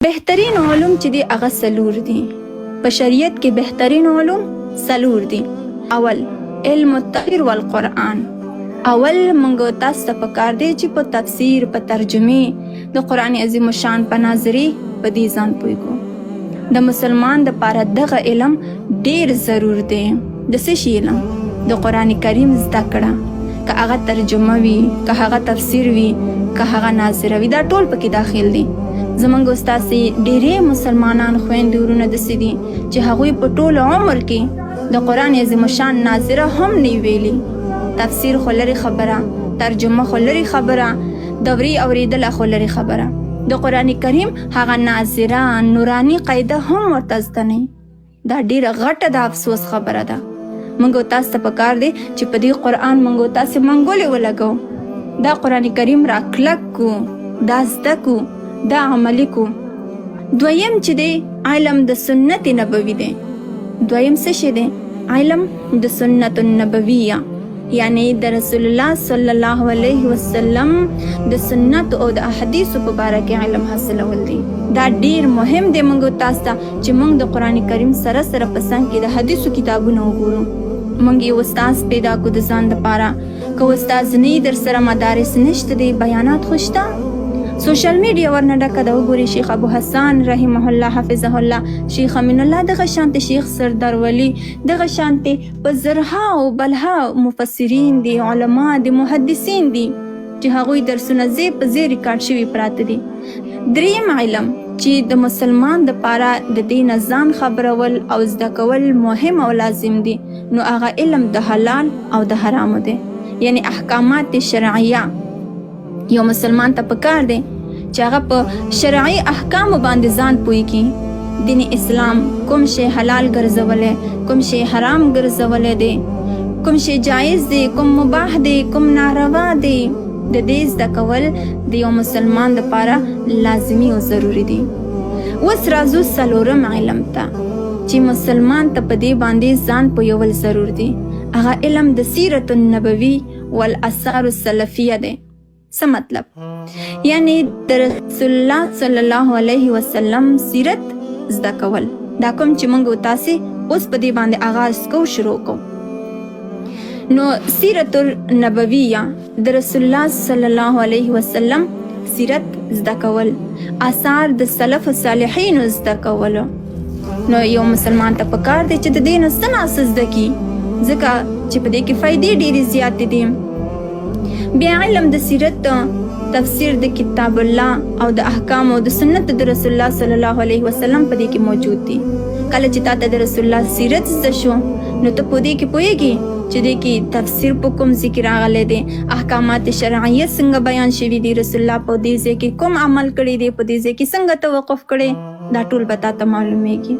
بهترین علوم چې دي هغه څلور دي. په شریعت کې بهترین علوم څلور دي. اول، علم التفسیر والقرآن. اول موږ تاسو ته پکار دی چې په تفسیر، په ترجمې، د قرآن عظیم الشان په ناظرې په دې ځان پوه کړو. د مسلمان د پاره دغه علم ډیر ضرور دی. د څه شي علم؟ د قرآن کریم زده کړه، که هغه ترجمه وي، که هغه تفسیر وي، که هغه ناظره وي، دا ټول پکې داخل دي. زمونږ او ستاسې ډیری مسلمانان خویندې ورونه داسې دي چې هغوی په ټول عمر کې د قرآن عظیم الشان ناظره هم نه ویلي. تفسیر خو لرې خبره، ترجمه خو لرې خبره، دورې اوریدله خو لرې خبره، د قرآن کریم هغه ناظره نوراني قاعده هم ورته زده نه. دا ډیره غټه د افسوس خبره ده. موږ او تاسو ته پکار دی چې په دې قرآن موږ او تاسو منګولې ولګو، دا قرآن کریم را کلک کو، دا زده کو، دا عملي کو. دویم چې دی علم د سنت نبوي دی. دویم څه شی دی؟ علم د سنت النبویه، یعنی د رسول الله صلی الله علیه وسلم د سنت او د احادیثو په باره کې علم حاصلول دي. دا ډیر مهم دی موږ تاسو ته چې موږ د قرآن کریم سره سره په څنګ کې د حدیثو کتابونه وګورو. موږ یو استاد پیدا کو د ځان دپاره، که استاد نه در سره مدارس نشته دی، بیانات خو شته، سوشل میډیا ورنه ډکه ده. وګورئ شیخ ابو حسان رحمه الله حفظه الله، شیخ امین الله، دغه شانتې شیخ سردار ولی، دغه شانتې په زرها او بلها مفسرین دي، علما دي، محدثین دي چې هغوی درسونه ځای په ځای ریکارډ شوي پراته دي. دریم علم چې د مسلمان د پاره د دې نه ځان خبرول او زده کول مهم او لازم دي، نو هغه علم د حلال او د حرامو دی، یعنی احکامات شرعیه. یو مسلمان ته پکار دی چې هغه په شرعي احکامو باندې ځان پوه کړي. دین اسلام کوم شی حلال ګرځولی، کوم شی حرام ګرځولی دی، کوم شی جایز دی، کوم مباح دی، کوم ناروا دی، د دې زده کول د یو مسلمان دپاره لازمي او ضروري دي. اوس راځو څلورم علم ته چې مسلمان ته په دې باندې ځان پوهول ضرور دي، هغه علم د سیرت النبوي والآثار السلفیه دی. څه مطلب؟ یعنی د رسول الله صلی الله علیه وسلم سیرت زده کول. دا کوم چې موږ تاسې اوس په دې باندې آغاز کو، شروع کو، نو سیرت النبویه، د رسول الله صلی الله علیه وسلم سیرت زده کول، آثار د سلف الصالحینو زده کول، نو یو مسلمان ته پکار دی چې د دې نه څه نا څه زده کړي، ځکه چې په دې کې فایدې ډېرې زیاتې دي. بیا علم د سیرت، تفسیر د کتاب الله او د احکام او د سنت د رسول الله صلی الله علیه وسلم په دې کې موجود دي. کله چې تا ته د رسول الله سیرت زده شو، نو ته په دې کې پوهېږې چې دې کې تفسیر په کوم ځای کې راغلی دی، احکامات شرعیه څنګه بیان شوي دي، رسول الله په دې ځای کې کوم عمل کړی دی، په دې ځای کې څنګه توقف کړی، دا ټول به تا ته معلومیږي.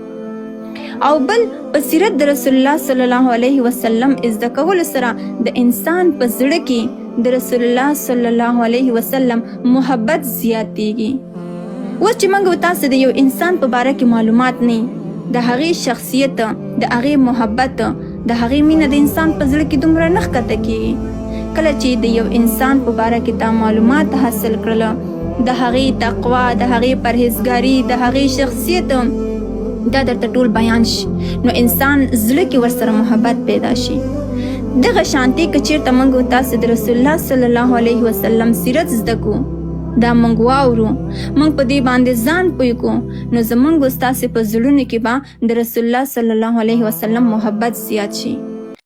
او بل په سیرت د رسول الله صلی الله علیه وسلم زده کولو سره د انسان په زړه کې د رسول الله صلی الله علیه وسلم محبت زیاتیږي. اوس چې موږ تاسو د یو انسان په باره کې معلومات نه، د هغې شخصیت، د هغې محبت، د هغې مینه د انسان په زړه کې دومره نه ښکته کیږي. کله چې د یو انسان په باره کې تا معلومات حاصل کړل، د هغې تقوا، د هغې پرهیزګاري، د هغې شخصیت، دا درته ټول بیان شي، نو انسان زړه کې ورسره محبت پیدا شي. دغه شانتي که چیرته موږ تاسو د رسول الله صلی الله علیه وسلم سیرت زده کو، دا موږ واورو، موږ په دې باندې ځان پوه کو، نو زموږ ستاسې په زړونو کې به د رسول الله صلی الله علیه وسلم محبت زیات شي.